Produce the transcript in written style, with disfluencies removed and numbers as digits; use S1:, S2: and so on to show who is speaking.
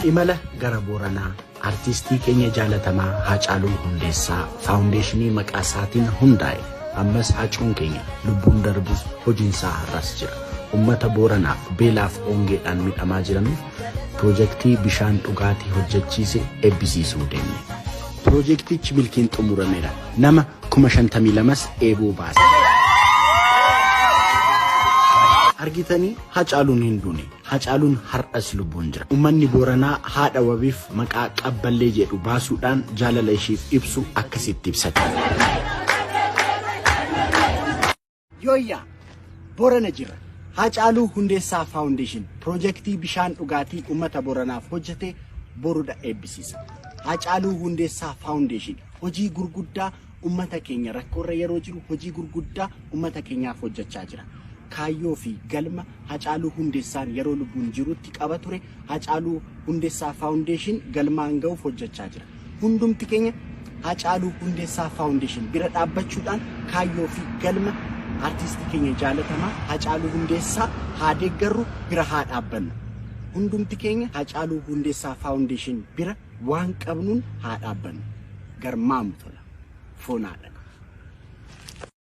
S1: Imala gara Booranaa artiistii keenya jaalatamaa Haacaaluu Hundeessaa faawundeeshinii maqaa isaatiin hundaa'e. Ammas Haacuun keenya lubbuun darbus hojiinsaa har'as jira. Uummata Booranaaf beelaaf hongeedhaan midhamaa jiraniif piroojeektii bishaan dhugaatii hojjechiise eebbisiisuu deemne. Piroojeektichi milkiin xumurameera. Nama 52,000s eeboo baase. Argitanii Hacaaluun hin duune. Hacaaluun har'as lubbuun jira. Uummanni Booranaa haadha wabiif maqaa qabballee jedhu baasuudhaan jaalala ishiif ibsu akkasitti ibsate. Yooyyaa Boorana jira. Hacaaluu Hundeessaa Faawundeeshin piroojeektii bishaan dhugaatii uummata Booranaaf hojjete borudha eebbisiisa. Hacaaluu Hundeessaa Faawundeeshin hojii gurguddaa uummata keenya rakkoorra yeroo jiru hojii gurguddaa uummata keenyaaf hojjechaa jira. Kaayyoo fi galma Hacaaluu Hundeessaan yeroo lubbuun jirutti qaba ture Hacaaluu Hundeessaa Faawundeeshin galmaan ga'uuf hojjechaa jira. Hundumti keenya Hacaaluu Hundeessaa Faawundeeshin bira dhaabbachuudhaan kaayyoo fi galma artiistii keenya jaalatamaa Hacaaluu Hundeessaa haa deeggarru bira haa dhaabbannu. Hundumti keenya Hacaaluu Hundeessaa Faawundeeshin bira waan qabnuun haa dhaabbannu. Garmaamu tola. Foon haa dhaqu.